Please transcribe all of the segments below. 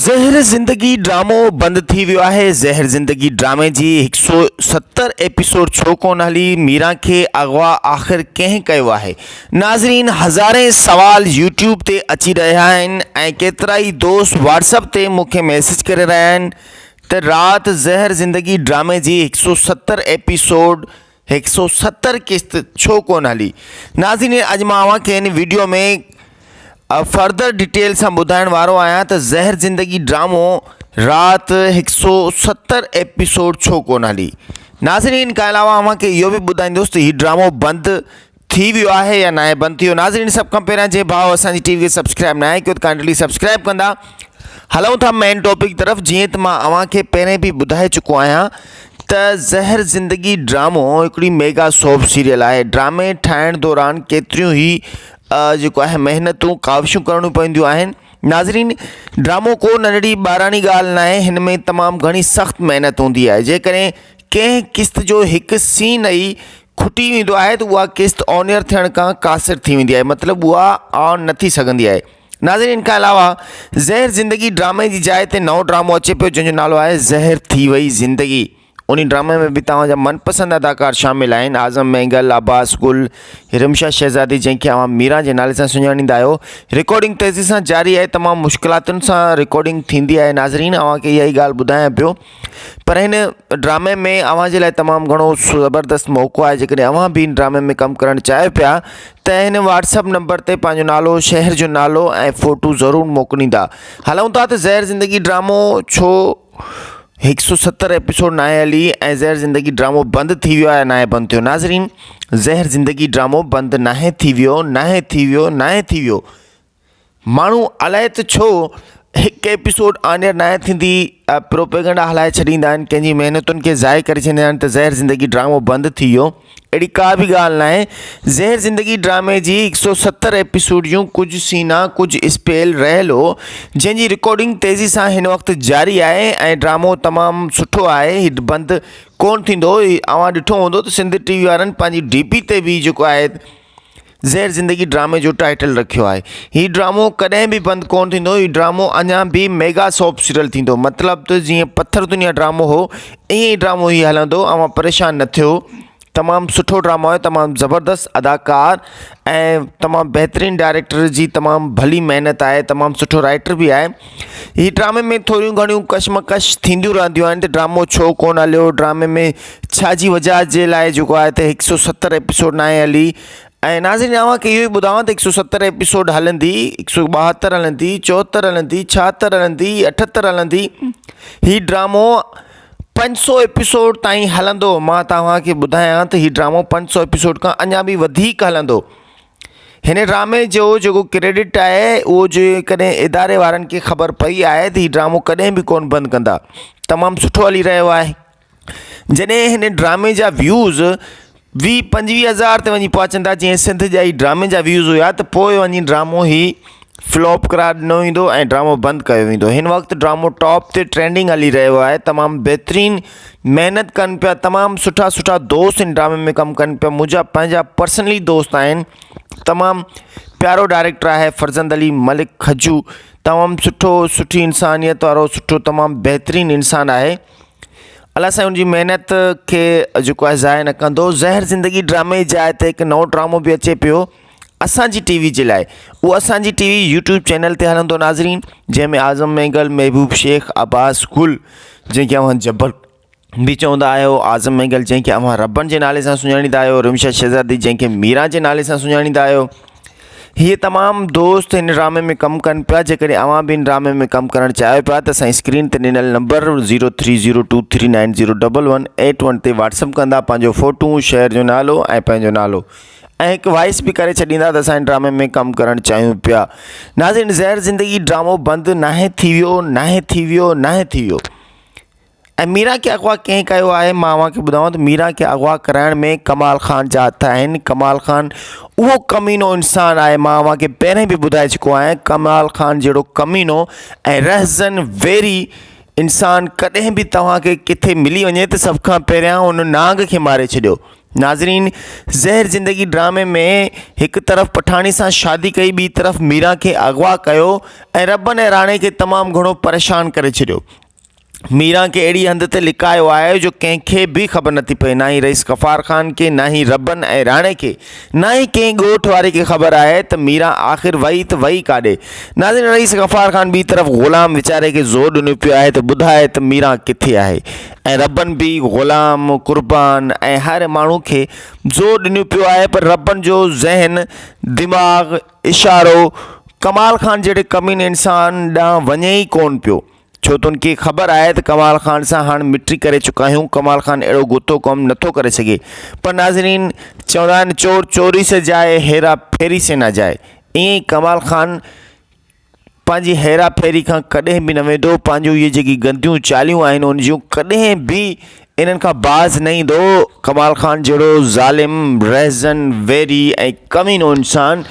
زهر زندگي ڊرامو بند ٿي ويو آهي زهر زندگي ڊرامي جي هڪ سو ستر ايپيسوڊ ڇو ڪونه هلي ميران کي اغوا آخر ڪنهن ڪيو آهي ناظرين هزارين سوال يوٽيوب تي اچي رهيا آهن ۽ ڪيترائي دوست واٽس اپ تي مون کي ميسيج ڪري رهيا آهن ته رات زهر زندگي ڊرامي جي هڪ سو ستر ايپيسوڊ هڪ سو ستر قسط ڇو ڪونه هلي؟ ناظرين اڄ مان اوهان کي هن ويڊيو ۾ فردر ڊيٽيل سان ٻڌائڻ وارو آهيان ته زهر زندگي ڊرامو رات هڪ سو ستر ايپيسوڊ ڇو ڪونه هلي ناظرين ان کان علاوه اوهان کي اهو به ٻڌائيندس ته هي ڊرامو بند ٿي ويو آهي يا ناهي بند ٿي ويو ناظرين سڀ کان پهريان جنهن ڀاء اسان جي ٽي وي کي سبسڪرائب ناهي ڪيو ته ڪائنڊلي سبسڪرائب ڪندا هلون ٿا مين ٽاپڪ طرف جيئن ته مان اوهان کي پهرين به ٻڌائي چڪو آهيان ته زهر زندگي ڊرامو هڪڙي ميگا سوپ سيريل آهي ڊرامي ٺاهڻ دوران ڪيتريون ئي جيڪو آهي محنتون ڪاوشون ڪرڻيون پونديون آهن ناظرين ڊرامو ڪو ننڍڙي ٻاراڻي ڳالهه ناهي هن ۾ تمام گهڻي سخت محنت هوندي آهي جيڪڏهن ڪنهن قسط جو هڪ سين ئي کٽي ويندو آهي ته اها قسط آن ايئر ٿيڻ کان قاصر ٿي ويندي آهي مطلب اها آن نه ٿي سگهندي آهي ناظرين ان کان علاوه زهر زندگي ڊرامي جي جاء تي نئون ڊرامو اچي پيو جنهن جو نالو آهي زهر ٿي وئي زندگي انهي ڊرامي ۾ به توهان جا من پسند اداڪار شامل آهن اعظم مينگل، عباس گل، رمشا شهزادي جنهن کي اوهان ميران جي نالي سان سڃاڻيندا آهيو. رڪارڊنگ تيزي سان جاري آهي تمام مشڪلاتن سان رڪارڊنگ ٿيندي آهي ناظرين اوهان کي اها ئي ڳالهه ٻڌايان پيو پر هن ڊرامي ۾ اوهان جي لاء تمام گهڻو زبردست موقعو آهي جيڪڏهن اوهان به هن ڊرامي ۾ ڪم ڪرڻ چاهيو پيا ته هن واٽس اپ نمبر تي پنهنجو نالو شهر جو نالو ۽ فوٽو ضرور موڪليندا هلون ٿا ته زهر زندگي ڊرامو ڇو هڪ سو ستر ايپيسوڊ ناهي هلي ۽ زهر زندگي ڊرامو بند ٿي ويو آهي ناهي بند ٿيو ناظرين زهر زندگي ڊرامو بند ناهي ٿي ويو ناهي ٿي ويو ناهي ٿي ويو ماڻهو الائي ته ڇو هڪ ايپيسوڊ آن ايئر ناهي ٿيندي پروپيگنڊا هلائي ڇڏيندا آهن ڪنهن جي محنتن کي ضايع ڪري ڇڏيندا آهن ته زهر زندگي ڊرامو بند ٿي ويو اهڙي ڪا به ڳالهه ناهي. زهر زندگي ڊرامي جي هڪ سئو ستر ايپيسوڊ جون ڪجهه سينا ڪجهه اسپيل رهيل هو جنهن جي رڪارڊنگ تيزي سان هن وقت جاري آهي ۽ ڊرامو تمام سٺو آهي هي بند ڪونه ٿيندو اوهان ڏٺو هوندو ته سنڌ ٽي وي وارن پنهنجي ڊي پي تي به جيڪو آهي زهر زندگي ڊرامي جو ٽائيٽل رکيو آهي هي ڊرامو ڪڏهن به بند ڪونه ٿيندو هي ڊرامو اڃا به ميگا سوپ سيريل ٿيندو مطلب ته جيئن پٿر دنيا ڊرامو هو ائين ئي ڊرامو هي هلندو اوهان پريشان نه ٿيو تمام سٺو ڊرامو آهي تمام زبردست اداڪار ۽ تمام بهترين ڊائريڪٽر جي تمام ڀلي محنت آهي تمام سٺو رائيٽر به آهي هي ڊرامي ۾ ٿوريون گهڻيون ڪشمڪش ٿينديون رهنديون آهن ته ڊرامو ڇو ڪونه هليو ڊرامي ۾ ڇا جي وجه جي لاء جيڪو آهي ته هڪ سو ستر ايپيسوڊ ناهي هلي ۽ ناظرين اوهان کي اهو ئي ٻڌايان ته هڪ سو ستر ايپيسوڊ هلندي هڪ سو ٻاهتر هلندي چوهتر هلندي ڇاهتر هلندي اٺهتر هلندي هي ڊرامو پنج سو ايپيسوڊ تائين هلندو مان توهان کي ٻڌايان ته هي ڊرامو پنج سو ايپيسوڊ کان اڃا به وڌيڪ هلندو هن ڊرامي جو جيڪو ڪريڊٽ آهي اهو جيڪڏهن اداري وارن کي خبر پئي آهي ته هي ڊرامو ڪڏهن به ڪونه بند ڪندا تمام سٺو هلي رهيو آهي جڏهن هن ڊرامي جا ويوز ويهه پنجويهه هزار تي وڃي پهچندا جيئن سنڌ جا ئي ڊرامي جا ويوز هيا ته پوء وڃي ڊرامو هي فلاپ قرار ڏنو ويندو ۽ ڊرامو بند ڪيو ويندو هن وقت ڊرامو ٽاپ تي ٽرينڊنگ هلي رهيو آهي تمام بهترين محنت ڪن پيا تمام سٺا سٺا دوست هن ڊرامي ۾ ڪم ڪن پيا منهنجا پنهنجا پرسنلي دوست آهن تمام پيارو ڊائريڪٽر آهي فرزند علي ملڪ کجو تمام سٺو سٺي انسانيت وارو سٺو تمام بهترين انسان آهي الله سائين ان جي محنت کي جيڪو آهي ضايع نه ڪندو زهر زندگي ڊرامي جي جاء تي هڪ نئون ڊرامو به اچي پيو اسان جي ٽي وي جي لاء اهو اسان جي ٽي وي يوٽيوب چينل تي هلندو ناظرين جنهن ۾ اعظم مينگل محبوب شيخ عباس گل جنهن کي اوهان جبل به چوندا آهيو اعظم مينگل جنهن کي اوهان ربن جي نالي سان سڃاڻيندا آهيو رمشا شهزادي جنهن کي ميران جي نالي سان سڃاڻيندا آهيو هي تمام دوست هن ڊرامي ۾ ڪم ڪن پيا جيڪڏهن اوهان به هن ڊرامي ۾ ڪم ڪرڻ چاهيو پيا ته اسان اسڪرين تي ڏنل number zero three zero two three nine zero double one eight one تي واٽس اپ ڪندا پنهنجو فوٽو شهر جو نالو ۽ پنهنجو نالو ۽ هڪ وائس به ڪري ڇڏيندا ته اسان هن ڊرامي ۾ ڪم ڪرڻ چاهيون پيا ناظرين زهر زندگي ڊرامو بند ناهي ٿي ويو ناهي ٿي ويو ناهي ٿي ويو ۽ ميران کي اغوا ڪنهن ڪيو آهي مان اوهان کي ٻڌايان ته ميران کي اغوا ڪرائڻ ۾ ڪمال خان جا هٿ آهن ڪمال خان اهو ڪمينو انسان آهي مان اوهان کي پهرين به ٻڌائي چڪو آهيان ڪمال خان جهڙو ڪمينو ۽ رهزن ويري انسان ڪڏهن به توهان کي ڪٿي ملي وڃي ته سڀ کان پهريان ان نانگ کي ماري ڇڏيو. ناظرين زهر زندگي ڊرامي ۾ هڪ طرف پٺاڻي سان شادي ڪئي ٻي طرف ميران کي اغوا ڪيو ۽ ربن ۽ راڻي کي تمام گهڻو پريشان ڪري ڇڏيو. ميران کي اهڙي هنڌ تي لڪايو آهي جو ڪنهن کي به خبر نٿي پئي نه ئي رئيس غفار خان کي نه ئي ربن ۽ راڻي کي نه ئي ڪنهن ڳوٺ واري کي خبر آهي ته ميران آخر وئي ته وئي ڪاڏي. ناظرين رئيس غفار خان ٻي طرف غلام ويچاري کي زور ڏنو پيو آهي ته ٻڌاء ته ميران ڪٿي آهي ۽ ربن به غلام، قربان ۽ هر ماڻهو کي زور ڏنو پيو آهي پر ربن جو ذهن، دماغ، اشارو ڪمال خان جهڙي ڪميني انسان ڏانهن وڃي ئي ڪونه پيو. ڇو ته ان کي خبر آهي ته ڪمال خان سان هاڻ مٽي ڪري چڪا آهيون ڪمال خان اهڙو گٿو ڪم نٿو ڪري سگهي پر ناظرين چوندا آهن چور چوري سي جائي هيرا ڦيري سي نه جائي ائين ئي ڪمال خان پنهنجي هيرا ڦيري کان ڪڏهن به نه ويندو پنهنجون اهي جيڪي گنديون چاليون آهن ان جون ڪڏهن به انهن کان باز نه ايندو ڪمال خان جهڙو ظالم رهزن ويري ۽ ڪمينو انسان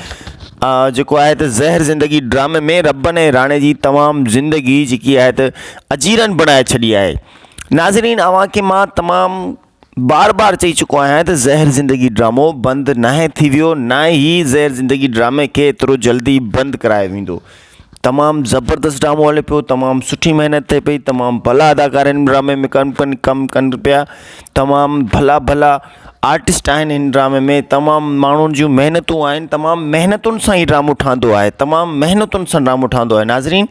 جيڪو آهي ته زهر زندگي ڊرامي ۾ ربن ۽ راڻي جي تمام زندگي جيڪي آهي ته اجيرن بڻائي ڇڏي آهي ناظرين اوهان کي مان تمام بار بار چئي چڪو آهيان ته زهر زندگي ڊرامو بند ناهي ٿي ويو نه ئي زهر زندگي ڊرامي کي ايترو جلدي بند ڪرايو ويندو تمام زبردست ڊرامو هلي پيو تمام سٺي محنت ٿئي پئي تمام ڀلا اداڪار هن ڊرامي ۾ ڪم ڪن ڪم ڪن پيا تمام ڀلا ڀلا آرٽسٽ آهن هن ڊرامي ۾ تمام ماڻهن جون محنتون آهن تمام محنتن سان هي ڊرامو ٺهندو آهي تمام محنتن سان ڊرامو ٺهندو آهي ناظرين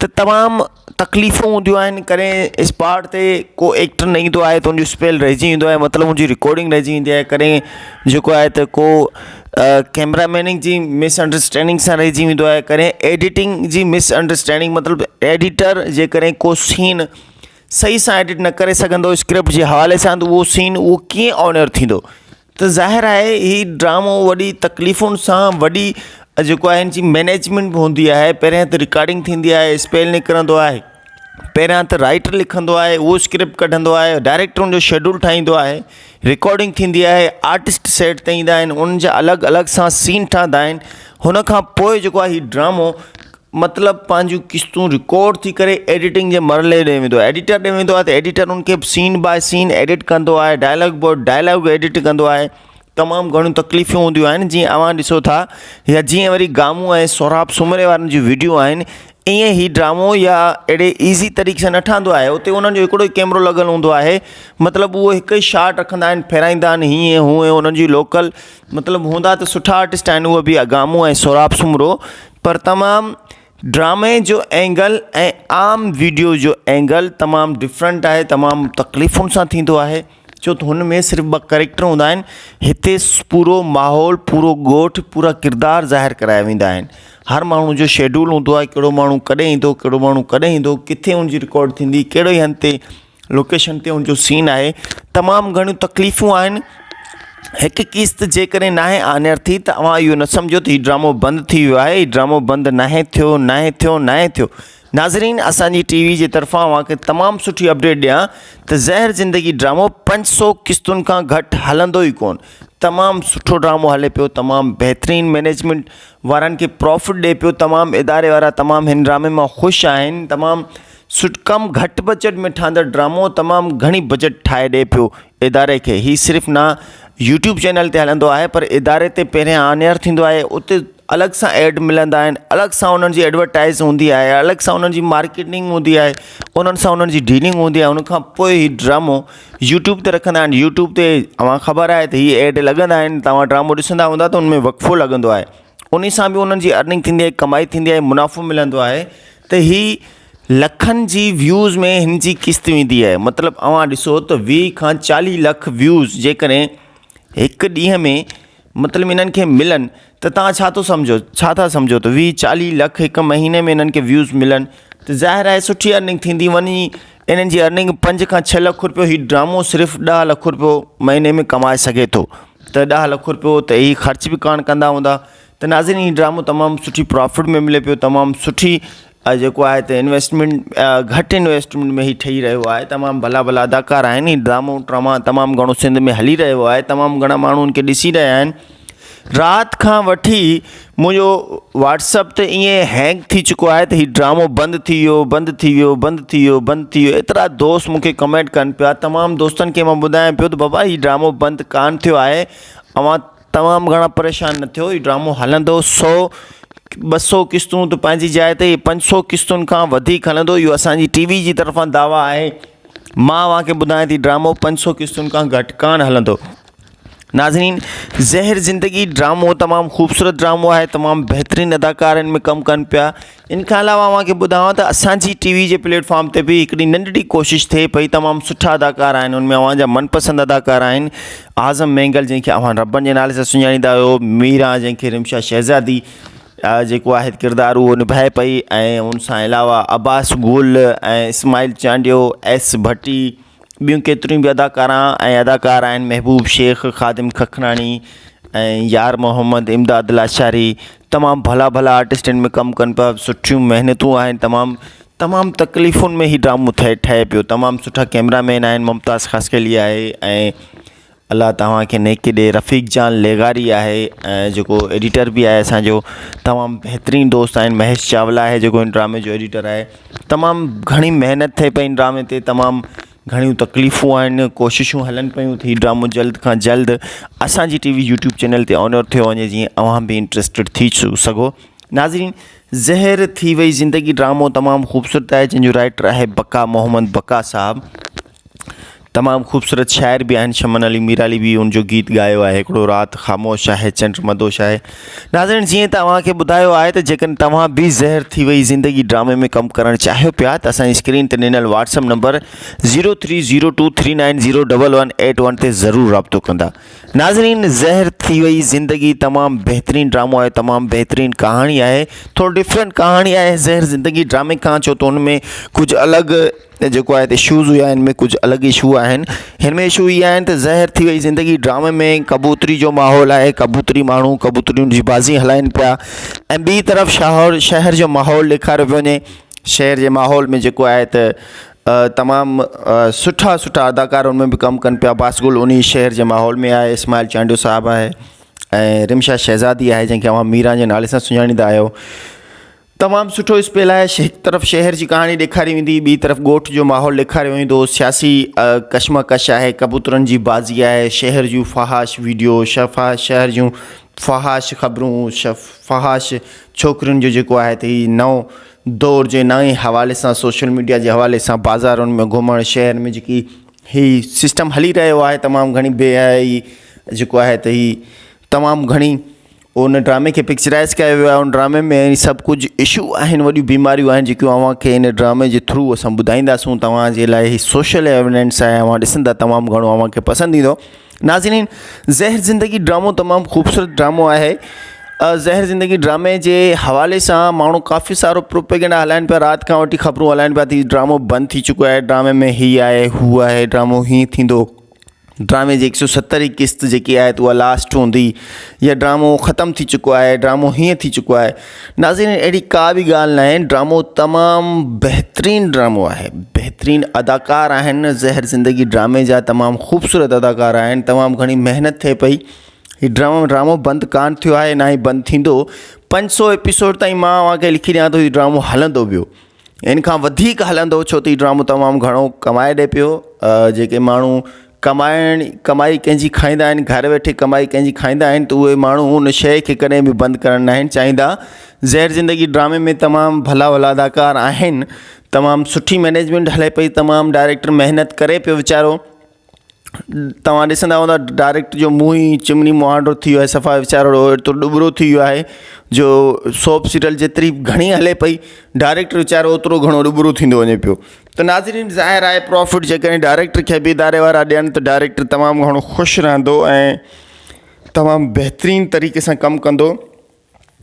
ته تمام تڪليفون هونديون آهن ڪڏهن اسپاٽ تي ڪو ايڪٽر نه ايندو آهي ته ان جو اسپيل رهجي ويندو آهي مطلب ان جي رڪارڊنگ رهجي ويندي آهي ڪڏهن جيڪو آهي ته ڪو ڪيمرا ميننگ جي مس انڊراسٽينڊنگ سان رهجي ويندو آهي ڪڏهن ايڊيٽنگ جي مس انڊراسٽينڊنگ مطلب ايڊيٽر جيڪڏهن ڪو سين صحيح سان ايڊٽ نه ڪري سگهندو اسڪرپٽ جي حوالي سان ته اهو سين اهو ڪيئن آنر ٿيندو ته ظاهر آهي هي ڊرامو وڏي تڪليفن سان وڏي جيڪو آهي ان جي مئنيجمينٽ به هوندي آهي پهريان ته رڪارڊنگ ٿيندي آهي اسپيل نڪرندو آهي پهريان ته رائيٽر لکندو آهي اهو اسڪرپٽ ڪڍندو آهي ڊائريڪٽر ان جو شيڊول ٺاهيندو آهي رڪارڊنگ ٿيندي آهي آرٽسٽ سيٽ تي ايندا آهن انهن جا الڳ الڳ سان سين ٺهندا آهن هن کان پوءِ جيڪو آهي هي ڊرامو مطلب پنهنجون قسطون رڪارڊ ٿي ڪري ايڊيٽنگ جي مرحلي ڏي ويندو آهي ايڊيٽر ڏي ويندو آهي ته ايڊيٽر ان کي سين باء سين ايڊٽ ڪندو آهي ڊائلاگ باء ڊائلاگ ايڊٽ ڪندو آهي تمام گهڻيون تڪليفون هونديون آهن جيئن اوهان ڏسو ٿا يا جيئن وري گامون ۽ سهراب سومري وارن جون ويڊيو آهن ائين هي ڊرامو يا اهڙي ايزي طريقي سان نه ٺهندو آهي اتي انهن جو هڪڙو ئي ڪيمرو لڳل هوندو آهي مطلب اهو هڪ ئي شاٽ رکندا آهن ڦيرائيندا آهن هيئن هونئن انهن جي لوڪل مطلب هوندا ته سٺا آرٽسٽ آهن اهي به گامون ۽ سهراب سومرو پر تمام ڊرامي جو اينگل ۽ عام ويڊيو جو اينگل تمام ڊفرنٽ آهي تمام تڪليفن سان ٿيندو آهي ڇو ته هن ۾ صرف ٻه ڪريڪٽر هوندا آهن هتي پورو ماحول پورو ڳوٺ پورا ڪردار ظاهر ڪرايا ويندا آهن هر ماڻهو جو شيڊول هوندو آهي ڪهڙو ماڻهو ڪڏهن ايندو ڪهڙو ماڻهو ڪڏهن ايندو ڪٿي ان جي رڪارڊ ٿيندي ڪهڙي هنڌ تي لوڪيشن تي ان جو سين آهي تمام گهڻيون تڪليفون آهن هڪ قسط جيڪڏهن ناهي آنيئر ٿي ته اوهان اهو نه سمجهو ته هي ڊرامو بند ٿي ويو آهي هي ڊرامو بند ناهي ٿيو ناهي ٿيو ناهي ٿيو ناظرين اسان جي ٽي وي جي طرفان اوهان کي تمام سٺي اپڊيٽ ڏيان ته زهر زندگي ڊرامو پنج سو قسطن کان گهٽ هلندو ئي ڪون تمام سٺو ڊرامو هلي پيو تمام بهترين مينيجمينٽ وارن کي پرافٽ ڏي پيو تمام اداري وارا تمام هن ڊرامي مان خوش آهن تمام سٺ ڪم گهٽ بجيٽ ۾ ٺهندڙ ڊرامو تمام گهڻي بجيٽ ٺاهي ڏي پيو اداري کي هي صرف نه يوٽيوب چينل تي هلندو آهي پر اداري تي پهريان آن ايئر ٿيندو آهي اتي الڳ سان ايڊ ملندا آهن الڳ سان انهن جي ايڊورٽائز هوندي آهي الڳ سان انهن جي مارڪيٽنگ هوندي آهي انهن سان انهن جي ڊيلنگ هوندي آهي ان کان پوء هي ڊرامو يوٽيوب تي رکندا آهن يوٽيوب تي اوهان خبر آهي ته هي ايڊ لڳندا آهن توهان ڊرامو ڏسندا هوندا ته ان ۾ وقفو لڳندو آهي انهي سان به انهن جي ارننگ ٿيندي آهي ڪمائي ٿيندي آهي منافعو ملندو آهي ته هي لکن جي ويوز ۾ هن جي قسط ويندي آهي مطلب اوهان ڏسو ته ويهه کان چاليهه لک ويوز جيڪڏهن هڪ ڏينهن ۾ مطلب انهن کي ملن ته توهان ڇا ٿو سمجهو ڇا ٿا سمجهو ته ويهه چاليهه لک هڪ مهيني ۾ انهن کي ويوز ملن ته ظاهر آهي سٺي ارننگ ٿيندي وڃي انهن جي ارننگ پنج کان ڇهه لک روپيو هي ڊرامو صرف ڏهه لک روپيو مهيني ۾ ڪمائي سگهي ٿو ته ڏهه لک روپيو ته هي خرچ به ڪانه ڪندا هوندا ته ناظرين هي ڊرامو تمام سٺي پرافٽ ۾ ملي پيو تمام سٺي جيڪو آهي ته انويسٽمينٽ گهٽ انويسٽمينٽ ۾ هي ٺهي رهيو آهي تمام ڀلا ڀلا اداڪار آهن هي ڊرامو ٽراما تمام گهڻو سنڌ ۾ هلي رهيو آهي تمام گهڻا ماڻهو ان کي ڏسي رهيا آهن. رات کان وٺي منهنجو واٽس اپ تي ائين هينگ ٿي چڪو آهي ته هي ڊرامو بند ٿي ويو بند ٿي ويو بند ٿي ويو بند ٿي ويو ايترا دوست مون کي ڪمينٽ ڪن پيا تمام دوستن کي مان ٻڌايان پيو ته بابا هي ڊرامو بند ڪانه ٿيو آهي اوهان تمام گهڻا پريشان نه ٿيو هي ڊرامو هلندو سو 200 قسطون ته پنهنجي جاء تي 500 قسطن کان وڌيڪ هلندو اهو اسانجي ٽي وي جي طرفان دعويٰ آهي مان اوهان کي ٻڌايان ٿي ڊرامو 500 قسطن کان گهٽ ڪانه هلندو ناظرين زهر زندگي ڊرامو تمام خوبصورت ڊرامو آهي تمام بهترين اداڪار ان ۾ ڪم ڪن پيا ان کان علاوه اوهان کي ٻڌايان ته اسان جي ٽي وي جي پليٽ فارم تي به هڪڙي ننڍڙي ڪوشش ٿئي پئي تمام سٺا اداڪار آهن ان ۾ اوهان جا من پسند اداڪار آهن اعظم مينگل جنهن کي اوهان ربن جي نالي سان سڃاڻيندا آهيو ميرا جنهن کي رمشا شهزادي جيڪو آهي ڪردار اهو نڀائي پئي ۽ ان سان علاوه عباس گل ۽ اسماعيل چانڊيو ايس ڀٽي ٻيون ڪيتريون به اداڪارا ۽ اداڪار آهن محبوب شيخ خادم ککراڻي ۽ يار محمد امداد لاشاري تمام ڀلا ڀلا آرٽسٽ ان ۾ ڪم ڪن پيا سٺيون محنتون آهن تمام تمام تڪليفن ۾ هي ڊرامو ٺهي ٺهي پيو تمام سٺا ڪيمرا مين آهن ممتاز خاصخيلي آهي ۽ الله توهان کي نيڪي ڏي رفيق جان لغاري آهي ۽ جيڪو ايڊيٽر به آهي اسانجو تمام بهترين دوست آهن مهيش چاولا آهي جيڪو ان ڊرامي جو ايڊيٽر آهي تمام گهڻي محنت ٿئي پئي ان ڊرامي تي تمام گهڻيون تڪليفون آهن ڪوششون هلن پيون ته هي ڊرامو جلد کان جلد اسانجي ٽي وي يوٽيوب چينل تي آنر ٿيو وڃي جيئن اوهان به انٽرسٽيڊ ٿي سگهو ناظرين زهر ٿي وئي زندگي ڊرامو تمام خوبصورت آهي جنهن جو رائٽر آهي بقا محمد بقا صاحب تمام خوبصورت شاعر به آهن شمن علي ميرالي به ان جو گيت ڳايو آهي هڪڙو رات خاموش آهي چنڊ مدهوش آهي ناظرين جيئن ته اوهان کي ٻڌايو آهي ته جيڪڏهن توهان به زهر ٿي وئي زندگي ڊرامي ۾ ڪم ڪرڻ چاهيو پيا ته اسان جي اسڪرين تي ڏنل واٽس اپ نمبر 030239011181 تي ضرور رابطو ڪندا ناظرين زهر ٿي وئي زندگي تمام بهترين ڊرامو آهي تمام بهترين ڪهاڻي آهي ٿورو ڊفرنٽ ڪهاڻي آهي زهر زندگي ڊرامي کان ڇو ته ان ۾ ڪجهه الڳ جيڪو آهي ته اشوز هيا هن ۾ ڪجهه الڳ اشو آهن هن ۾ اشو اهي آهن ته زهر ٿي وئي زندگي ڊرامي ۾ ڪبوتري جو ماحول آهي ڪبوتري ماڻهو ڪبوترين جي بازي هلائن پيا ۽ ٻي طرف شهر شهر جو ماحول ڏيکاريو پيو وڃي شهر جي ماحول ۾ جيڪو آهي ته تمام سٺا سٺا اداڪار ان ۾ به ڪم ڪن پيا عباس گل انهي شهر جي ماحول ۾ آهي اسماعيل چانڊيو صاحب آهي ۽ رمشا شهزادي آهي جنهن کي اوهان ميران جي نالي سان سڃاڻيندا آهيو تمام سٺو اسپيل آهي هڪ طرف شهر جي ڪهاڻي ڏيکاري ويندي ٻي طرف ڳوٺ جو ماحول ڏيکاريو ويندو سياسي ڪشمڪش آهي ڪبوترن جي بازي آهي شهر جون فحاش ويڊيو شفا شهر جون فحاش خبرون فحاش ڇوڪرين جو جيڪو آهي ته هي نئون دور جي نئين حوالي سان سوشل ميڊيا جي حوالي سان بازارن ۾ گهمڻ شهر ۾ جيڪي هي سسٽم هلي رهيو آهي تمام گهڻي بي حيائي جيڪو آهي ته هي تمام گهڻي ان ڊرامي کي پڪچرائز ڪيو ويو آهي ان ڊرامي ۾ سڀ ڪجهه اشو آهن وڏيون بيماريون آهن جيڪيون اوهان کي ان ڊرامي جي ٿرو اسان ٻڌائينداسون توهان جي لاء هي سوشل ايويڊنس آهي اوهان ڏسندا تمام گهڻو اوهان کي پسند ايندو ناظرين زهر زندگي ڊرامو تمام خوبصورت ڊرامو آهي زهر زندگي ڊرامي جي حوالي سان ماڻهو ڪافي سارو پروپيگنڊا هلائن پيا رات کان وٺي خبرون هلائن پيا ته ڊرامو بند ٿي چڪو آهي ڊرامي ۾ هي آهي هو آهي ڊرامو هيئن ٿيندو ڊرامي جي هڪ سو ستر هين قسط جيڪي آهي ته اها لاسٽ هوندي يا ڊرامو ختم ٿي چڪو آهي ڊرامو هيئن ٿي چڪو آهي ناظرين اهڙي ڪا به ڳالهه ناهي ڊرامو تمام بهترين ڊرامو آهي بهترين اداڪار آهن زهر زندگي ڊرامي جا تمام خوبصورت اداڪار آهن تمام گهڻي محنت ٿئي پئي هي ڊرامو ڊرامو بند ڪانه ٿيو آهي نه ئي بند ٿيندو 500 ايپيسوڊ تائين مان اوهان کي لکي ڏيان ٿو هي ڊرامو هلندو ويو ان کان وڌيڪ هلندو ڇو ته هي ڊرامو تمام گهڻو ڪمائي ڏي پيو جيڪي ماڻهو ڪمائڻ ڪمائي ڪنهن جي کائيندا آهن گهر ويٺي ڪمائي ڪنهن جي کائيندا آهن ته اهي ماڻهو ان شيء کي ڪڏهن به بند ڪرڻ ناهن چاهيندا زهر زندگي ڊرامي ۾ تمام ڀلا ڀلا اداڪار آهن تمام سٺي مئنيجمينٽ هلي پئي تمام ڊائريڪٽر محنت ڪري پيو ويچارو توهان ڏسندا هوندا ڊائريڪٽ جو منهن ئي چمني مهانڊو ٿي ويو آهي صفا ويچارو ايترو ڏٻرو ٿي ويو آهي جو سوپ سيريل جيتري گهڻي هلي پئي ڊائريڪٽر ويچارو اوترو گهڻو ڏٻرو ٿيندو وڃي پيو ته ناظرين ظاهر آهي پرافٽ جيڪڏهن ڊائريڪٽر کي به اداري وارا ڏين ته ڊائريڪٽر تمام گهڻو خوش رهندو ۽ تمام بهترين طريقي سان ڪم ڪندو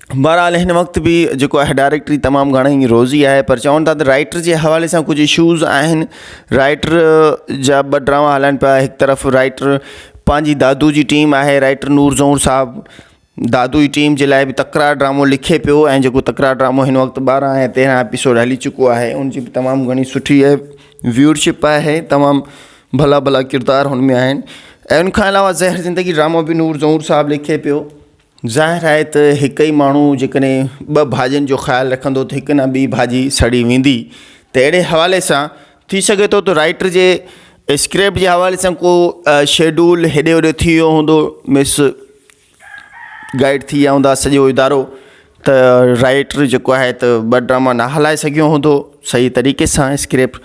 بهرحال هن وقت به جيڪو آهي ڊائريڪٽري تمام گهڻي روزي آهي پر چون ٿا ته رائيٽر جي حوالي سان ڪجهه اشوز آهن رائيٽر جا ٻه ڊراما هلن پيا هڪ طرف رائيٽر پنهنجي دادو جي ٽيم آهي رائيٽر نور زئور صاحب دادو جي ٽيم جي لاء به تڪرار ڊرامو لکي پيو ۽ جيڪو تڪرار ڊرامو هن وقت 12 ۽ 13 ايپيسوڊ هلي چڪو آهي ان جي به تمام گهڻي سٺي ويورشپ آهي تمام ڀلا ڀلا ڪردار هن ۾ آهن ۽ ان کان علاوه زهر زندگي ڊرامو به نور زئور صاحب لکي پيو. ظاهر آهي ته هڪ ئي ماڻهو جيڪڏهن ٻه ڀاڄين جو خيال رکندو ته هڪ نه ٻي ڀاڄي سڙي ويندي ته اهڙي حوالي سان ٿي سگهي ٿو ته رائيٽر جي اسڪرپٽ جي حوالي سان ڪو شيڊول هيڏي هوڏي ٿي ويو هوندو مس گائيڊ ٿي ويا هوندا سڄو ادارو ته رائيٽر جيڪو آهي ته ٻه ڊراما نه هلائي سگهيو هوندو صحيح طريقي سان اسڪرپٽ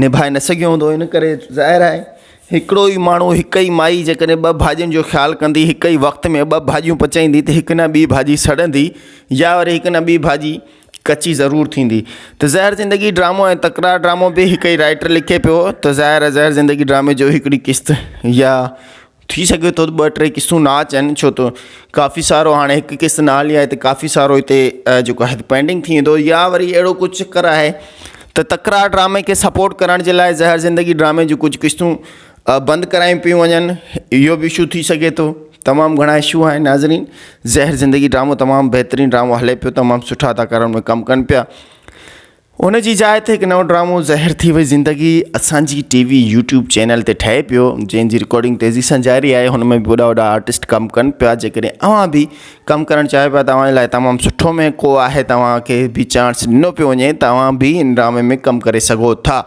نڀائي نه سگهيو هوندو ان ڪري ظاهر آهي هڪڙو ئي ماڻهو هڪ ئي مائي جيڪڏهن ٻه ڀاڄين جو خيال ڪندي هڪ ئي وقت ۾ ٻه ڀاڄيون پچائيندي ته هڪ نه ٻي ڀاڄي سڙندي يا وري هڪ نه ٻي ڀاڄي ڪچي ضرور ٿيندي ته زهر زندگي ڊرامو ۽ تڪرار ڊرامو به هڪ ئي رائيٽر لکي پيو ته ظاهر آهي زهر زندگي ڊرامي جو هڪڙي قسط يا ٿي سگهي ٿو ته ٻه ٽي قسطون نه اچن ڇو ته ڪافي سارو هاڻي هڪ قسط نه هلي آهي ته ڪافي سارو هتي جيڪو آهي پينڊنگ ٿي ويندو يا وري اهڙو ڪجهه چڪر آهي ته تڪرار ڊرامي کي سپورٽ ڪرڻ جي لاء زهر زندگي ڊرامي جون ڪجهه قسطون بند ڪرايون پيون وڃن اهو به اشو ٿي سگهي ٿو تمام گهڻا اشو آهن ناظرين زهر زندگي ڊرامو تمام بهترين ڊرامو هلي پيو تمام سٺا اداڪار ان ۾ ڪم ڪن پيا ان جي جاء تي هڪ نئون ڊرامو زهر ٿي وئي زندگي اسان جي ٽي وي يوٽيوب چينل تي ٺهي پيو جنهن جي رڪارڊنگ تيزي سان جاري آهي هن ۾ به وڏا وڏا آرٽسٽ ڪم ڪن پيا جيڪڏهن اوهان به ڪم ڪرڻ چاهيو پيا ته اوهان جي لاء تمام سٺو ۾ ڪو آهي توهان کي به چانس ڏنو پيو وڃي ته اوهان به ان ڊرامي ۾ ڪم ڪري سگهو ٿا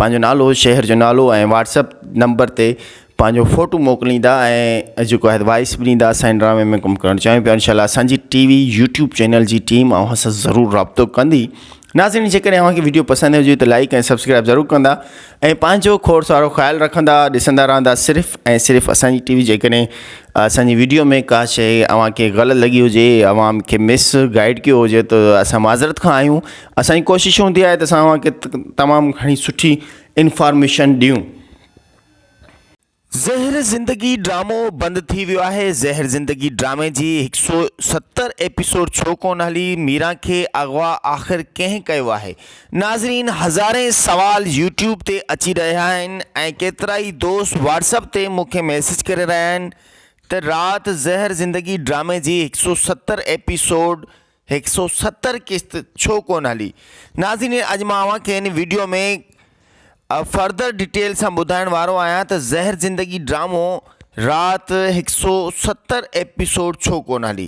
پنهنجو نالو شهر جو نالو ۽ واٽس اپ نمبر تي پنهنجو فوٽو موڪليندا ۽ جيڪو آهي وائس به ڏيندا اسان ان ڊرامي ۾ ڪم ڪرڻ چاهيون پيا انشاء الله اسان جي ٽي وي يوٽيوب چينل جي ٽيم اوهان سان ضرور رابطو ڪندي. ناظرين جيڪڏهن اوهان کي ويڊيو پسند هجي ته لائڪ ۽ سبسڪرائب ضرور ڪندا ۽ پنهنجو کوڙ سارو خيال رکندا ڏسندا رهندا صرف ۽ صرف اسان جي ٽي وي جيڪڏهن اسان جي ويڊيو ۾ ڪا شيء اوهان کي غلط لڳي هجي اوهان کي مس گائيڊ ڪيو هجي ته اسان معذرت کان آهيون اسان جي ڪوشش هوندي آهي ته اسان اوهان کي تمام گهڻي سٺي انفارميشن ڏيون. زهر زندگي ڊرامو بند ٿي ويو آهي زهر زندگي ڊرامي جي هڪ سو ستر ايپيسوڊ ڇو ڪونه هلي ميران کي اغوا آخر ڪنهن ڪيو آهي ناظرين هزارين سوال يوٽيوب تي اچي رهيا آهن ۽ ڪيترائي دوست واٽس اپ تي مون کي ميسيج ڪري رهيا آهن ته رات زهر زندگي ڊرامي جي هڪ سو ستر ايپيسوڊ هڪ سو ستر قسط ڇو ڪونه هلي ناظرين اڄ مان اوهان کي هن ويڊيو ۾ فردر ڊيٽيل سان ٻڌائڻ وارو آهيان ته زهر زندگي ڊرامو رات هڪ سو ستر ايپيسوڊ ڇو ڪونه هلي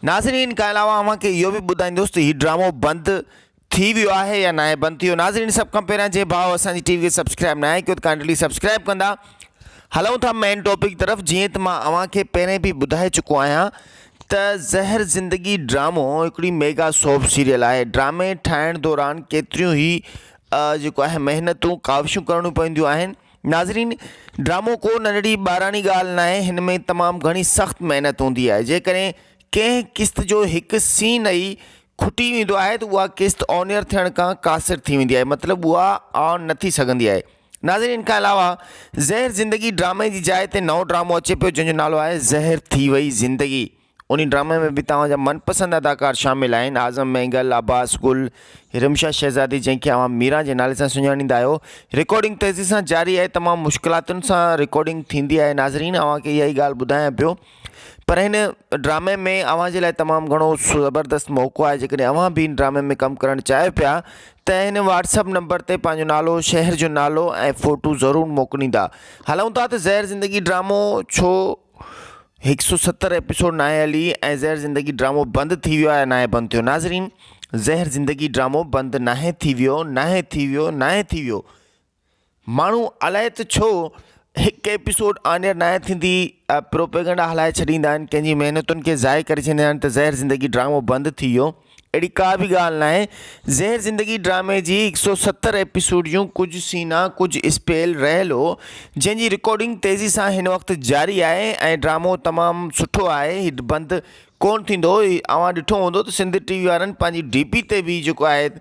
ناظرين ان کان علاوه اوهان کي اهو به ٻڌائيندس ته هي ڊرامو بند ٿي ويو آهي يا ناهي بند ٿي ويو ناظرين سڀ کان پهريان جي ڀاء اسان جي ٽي وي کي سبسڪرائب ناهي ڪيو ته ڪائنڊلي سبسڪرائب ڪندا هلون ٿا مين ٽاپڪ طرف جيئن ته مان اوهان کي پهرين به ٻڌائي چڪو آهيان ته زهر زندگي ڊرامو هڪڙي ميگا سوپ سيريل آهي ڊرامي ٺاهڻ دوران ڪيتريون ئي جيڪو آهي محنتون ڪاوشون ڪرڻيون پونديون آهن ناظرين ڊرامو ڪو ننڍڙي ٻاراڻي ڳالهه ناهي هن ۾ تمام گهڻي سخت محنت هوندي آهي جيڪڏهن ڪنهن قسط جو هڪ سين ئي کٽي ويندو آهي ته اها قسط آن ايئر ٿيڻ کان قاصر ٿي ويندي آهي مطلب اها آن نه ٿي سگهندي آهي ناظرين ان کان علاوه زهر زندگي ڊرامي جي جاء تي نئون ڊرامو اچي پيو جنهن جو نالو آهي زهر ٿي وئي زندگي انهي ڊرامي ۾ به توهان جا من پسند اداڪار شامل آهن اعظم مينگل عباس گل رمشا شهزادي جنهن کي اوهان ميران جي نالي سان سڃاڻيندا آهيو رڪارڊنگ تيزي سان جاري آهي تمام مشڪلاتن سان رڪارڊنگ ٿيندي آهي ناظرين اوهان کي اها ئي ڳالهه ٻڌايان پيو پر هن ڊرامي ۾ اوهان جي لاء تمام گهڻو زبردست موقعو آهي جيڪڏهن اوهان به هن ڊرامي ۾ ڪم ڪرڻ چاهيو پيا ته هن واٽس اپ نمبر تي پنهنجو نالو شهر جو نالو ۽ فوٽو ضرور موڪليندا هلون ٿا ته زهر زندگي ڊرامو ڇو هڪ سو ستر ايپيسوڊ ناهي هلي ۽ زهر زندگي ڊرامو بند ٿي ويو آهي ناهي بند ٿيو ناظرين زهر زندگي ڊرامو بند ناهي ٿي ويو ناهي ٿي ويو ناهي ٿي ويو ماڻهو الائي ته ڇو هڪ ايپيسوڊ آن ايئر ناهي ٿيندي پروپيگنڊا هلائي ڇڏيندا آهن ڪنهن جي محنتن کي ضايع ڪري ڇڏيندا آهن ته زهر زندگي ڊرامو بند ٿي ويو اهڙي ڪا به ڳالهه ناهي زهر زندگي ڊرامي جي هڪ سو ستر ايپيسوڊ جون ڪجهه سينا ڪجهه اسپيل رهيل هو جنهن جي رڪارڊنگ تيزي سان هن وقت جاري آهي ۽ ڊرامو تمام سٺو آهي هي بند ڪونه ٿيندو اوهان ڏٺو هوندو ته سنڌ ٽي وي وارن پنهنجي ڊي پي تي به جيڪو آهي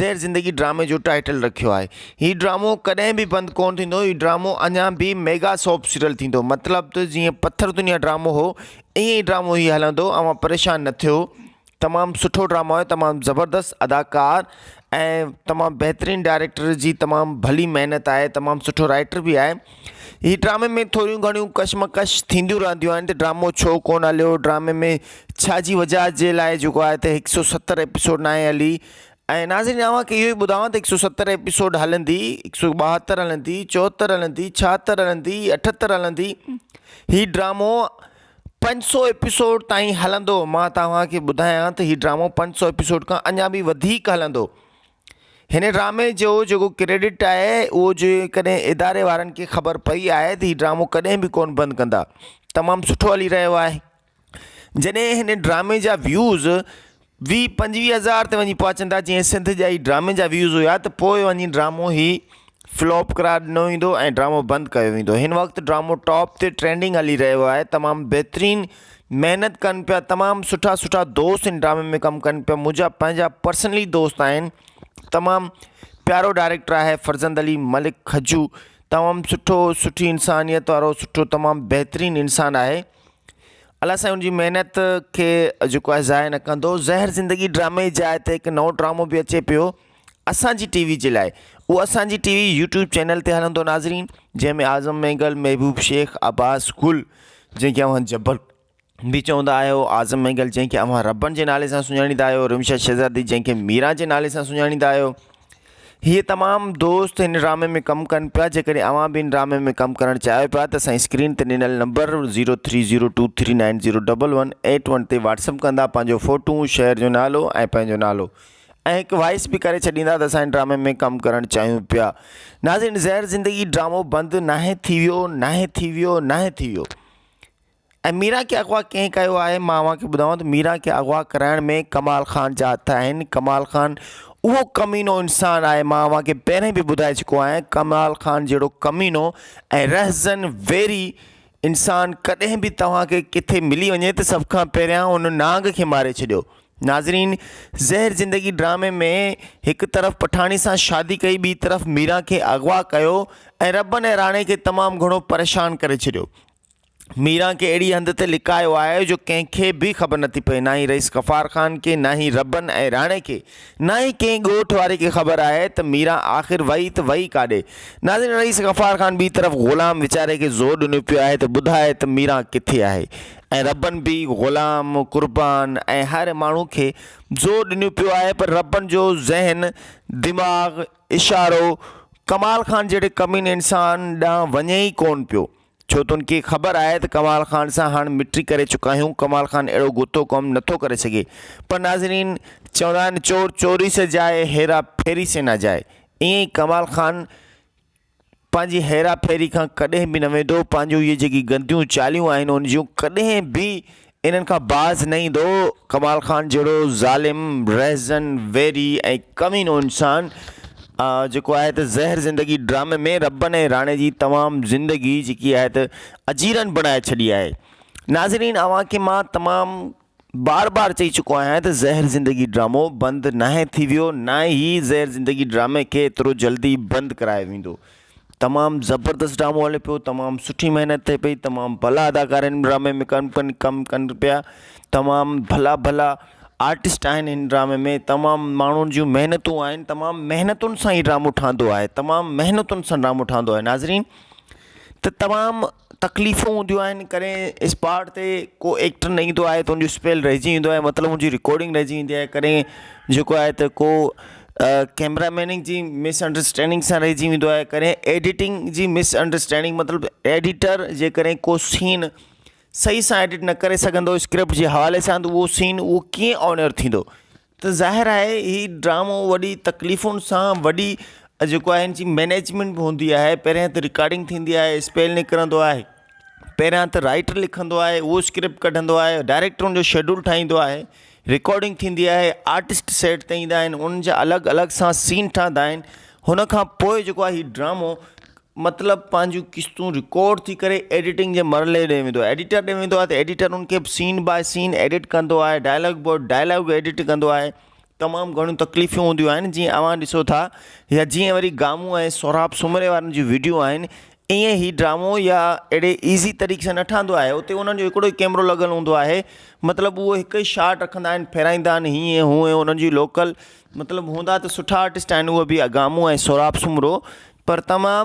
زهر زندگي ڊرامي جو ٽائيٽل رکيو آهي. هي ڊرامو ڪڏهن به بند ڪونه ٿيندو. هي ڊرامو اڃا به ميگا سوپ سيريل ٿيندو. مطلب ته جيئن پٿر دنيا ڊرامو هو ائين ئي ڊرامو هي هلندو. اوهان پريشان نه ٿيو. تمام سٺو ڊرامو آهي تمام زبردست اداڪار ۽ تمام بهترين ڊائريڪٽر جي تمام ڀلي محنت آهي تمام سٺو رائيٽر به آهي. هي ڊرامي ۾ ٿوريون گهڻيون ڪشمڪش ٿينديون رهنديون آهن ته ڊرامو ڇو ڪونه هليو ڊرامي ۾ ڇا جي وجه جي لاء جيڪو آهي ته هڪ سو ستر ايپيسوڊ ناهي هلي ۽ ناظرين اوهان کي اهو ئي ٻڌايان ته هڪ سو ستر ايپيسوڊ هلندي هڪ سو ٻاهتر هلندي چوهتر هلندي ڇاهتر هلندي اٺهتر هلندي هي ڊرامو 500 ايپيسوڊ تائين هلندو مان توهان کي ٻڌايان ته هي ڊرامو 500 ايپيسوڊ کان اڃا به وڌيڪ هلندو هن ڊرامي جو جيڪو ڪريڊٽ آهي اهو جيڪڏهن اداري وارن کي خبر پئي آهي ته هي ڊرامو ڪڏهن به ڪونه بند ڪندا تمام سٺو هلي رهيو آهي جڏهن هن ڊرامي جا ويوز ويهه پنجويهه هزار تي وڃي پهچندا جيئن سنڌ جا ئي ڊرامي جا ويوز هيا ته پوء وڃي ڊرامو هي فلاپ قرار ڏنو ويندو ۽ ڊرامو بند ڪيو ويندو هن وقت ڊرامو ٽاپ تي ٽرينڊنگ هلي رهيو آهي تمام بهترين محنت ڪن پيا تمام سٺا سٺا دوست ان ڊرامي ۾ ڪم ڪن پيا منهنجا پنهنجا پرسنلي دوست آهن تمام پيارو ڊائريڪٽر آهي فرزند علي ملڪ کجو تمام سٺو سٺي انسانيت وارو سٺو تمام بهترين انسان آهي الله سائين ان جي محنت کي جيڪو آهي ضايع نه ڪندو زهر زندگي ڊرامي جي جاء تي هڪ نئون ڊرامو به اچي پيو اسان جي ٽي وي جي لاء اهو اسان جي ٽي وي يوٽيوب چينل تي هلندو ناظرين جنهن ۾ اعظم مينگل محبوب شيخ عباس گل جنهن کي اوهان جبل به چوندا آهيو، اعظم مينگل جنهن کي اوهان ربن جي نالي سان سڃاڻيندا آهيو، رمشا شهزادي جنهن کي ميران جي نالي سان سڃاڻيندا آهيو. هي تمام دوست هن ڊرامي ۾ ڪم ڪن پيا جيڪڏهن اوهان به هن ڊرامي ۾ ڪم ڪرڻ چاهيو پيا ته اسان اسڪرين تي ڏنل number zero three zero two three nine zero double one eight one تي واٽس اپ ڪندا پنهنجو فوٽو شهر جو نالو ۽ پنهنجو نالو ۽ هڪ وائس به ڪري ڇڏيندا ته اسان هن ڊرامي ۾ ڪم ڪرڻ چاهيون پيا ناظرين زهر زندگي ڊرامو بند ناهي ٿي ويو ناهي ٿي ويو ناهي ٿي ويو ۽ ميران کي اغوا ڪنهن ڪيو آهي مان اوهان کي ٻڌايان ته ميران کي اغوا ڪرائڻ ۾ ڪمال خان جا هٿ آهن ڪمال خان اهو ڪمينو انسان آهي مان اوهان کي پهرين به ٻڌائي چڪو آهيان ڪمال خان جهڙو ڪمينو ۽ رهزن ويري انسان ڪڏهن به توهان کي ڪٿي ملي وڃي ته سڀ کان پهريان ان نانگ کي ماري ڇڏيو. ناظرين زهر زندگي ڊرامي ۾ هڪ طرف پٺاڻي سان شادي ڪئي ٻي طرف ميران کي اغوا ڪيو ۽ ربن ۽ راڻي کي تمام گهڻو پريشان ڪري ڇڏيو. ميران کي اهڙي هنڌ تي لڪايو آهي جو ڪنهن کي به خبر نٿي پئي نه ئي رئيس غفار خان کي نه ئي ربن ۽ راڻي کي نه ئي ڪنهن ڳوٺ واري کي خبر آهي ته ميران آخر وئي ته وئي ڪاڏي؟ ناظرين رئيس غفار خان ٻي طرف غلام ويچاري کي زور ڏنو پيو آهي ته ٻڌاء ته ميران ڪٿي آهي ۽ ربن به غلام، قربان ۽ هر ماڻهو کي زور ڏنو پيو آهي پر ربن جو ذهن، دماغ، اشارو ڪمال خان جهڙي ڪميني انسان ڏانهن وڃي ئي ڪونه پيو. ڇو ته ان کي خبر آهي ته ڪمال خان سان هاڻ مٽي ڪري چڪا آهيون، ڪمال خان اهڙو گٿو ڪم نٿو ڪري سگهي. پر ناظرين چوندا آهن چور چوري سي جائي هيرا ڦيري سي نه جائي ائين ئي ڪمال خان پنهنجي هيرا ڦيري کان ڪڏهن به نه ويندو، پنهنجون اهي جيڪي گنديون چاليون آهن ان جون ڪڏهن به انهن کان باز نه ايندو. ڪمال خان جهڙو ظالم، رهزن، ويري ۽ ڪمينو انسان جيڪو آهي ته زهر زندگي ڊرامي ۾ ربن ۽ راڻي جي تمام زندگي جيڪي آهي ته اجيرن بڻائي ڇڏي آهي. ناظرين اوهان کي مان تمام بار بار چئي چڪو آهيان ته زهر زندگي ڊرامو بند ناهي ٿي ويو نه ئي زهر زندگي ڊرامي کي ايترو جلدي بند ڪرايو ويندو. تمام زبردست ڊرامو هلي پيو تمام سٺي محنت ٿئي پئي تمام ڀلا اداڪار هن ڊرامي ۾ ڪم ڪن ڪم ڪن پيا تمام ڀلا ڀلا آرٽسٽ آهن هن ڊرامي ۾ تمام ماڻهن جون محنتون آهن تمام محنتن سان هي ڊرامو ٺهندو آهي تمام محنتن سان ڊرامو ٺهندو آهي ناظرين ته تمام تڪليفون هونديون آهن ڪڏهن اسپاٽ تي ڪو ايڪٽر نه ايندو آهي ته ان جو اسپيل رهجي ويندو آهي مطلب ان جي رڪارڊنگ رهجي ويندي آهي ڪڏهن جيڪو آهي ته ڪو ڪيمرا ميننگ جي مس انڊراسٽينڊنگ سان رهجي ويندو آهي ڪڏهن ايڊيٽنگ جي مس انڊراسٽينڊنگ مطلب ايڊيٽر جيڪڏهن ڪو سين صحيح سان ايڊٽ نه ڪري سگهندو اسڪرپٽ جي حوالي سان ته اهو سين اهو ڪيئن آنر ٿيندو ته ظاهر آهي هي ڊرامو وڏي تڪليفن سان وڏي جيڪو آهي ان جي مئنيجمينٽ به هوندي آهي پهريان ته رڪارڊنگ ٿيندي آهي اسپيل نڪرندو آهي پهريان ته رائيٽر لکندو آهي اهو اسڪرپٽ ڪڍندو آهي ڊائريڪٽر ان جو شيڊول ٺاهيندو آهي رڪارڊنگ ٿيندي آهي آرٽسٽ سيٽ تي ايندا آهن انهن جا الڳ الڳ سان سين ٺهندا آهن هن کان پوء جيڪو آهي هي ڊرامو مطلب پنهنجون قسطون رڪارڊ ٿي ڪري ايڊيٽنگ جي مرحلي ڏي ويندو آهي ايڊيٽر ڏي ويندو آهي ته ايڊيٽر ان کي سين باء سين ايڊٽ ڪندو آهي ڊائلاگ باء ڊائلاگ ايڊٽ ڪندو آهي تمام گهڻيون تڪليفون هونديون آهن جيئن اوهان ڏسو ٿا يا جيئن وري گامون ۽ سهراب سومري وارن جون ويڊيو آهن ائين هي ڊرامو يا اهڙي ايزي طريقي سان نه ٺهندو آهي اتي انهن جو هڪڙو ئي ڪيمرو لڳل هوندو آهي مطلب اهو هڪ ئي شاٽ رکندا آهن ڦيرائيندا آهن هيئن هونئن انهن جي لوڪل مطلب هوندا ته سٺا آرٽسٽ آهن اهي به گامون ۽ سهراب سومرو پر تمام.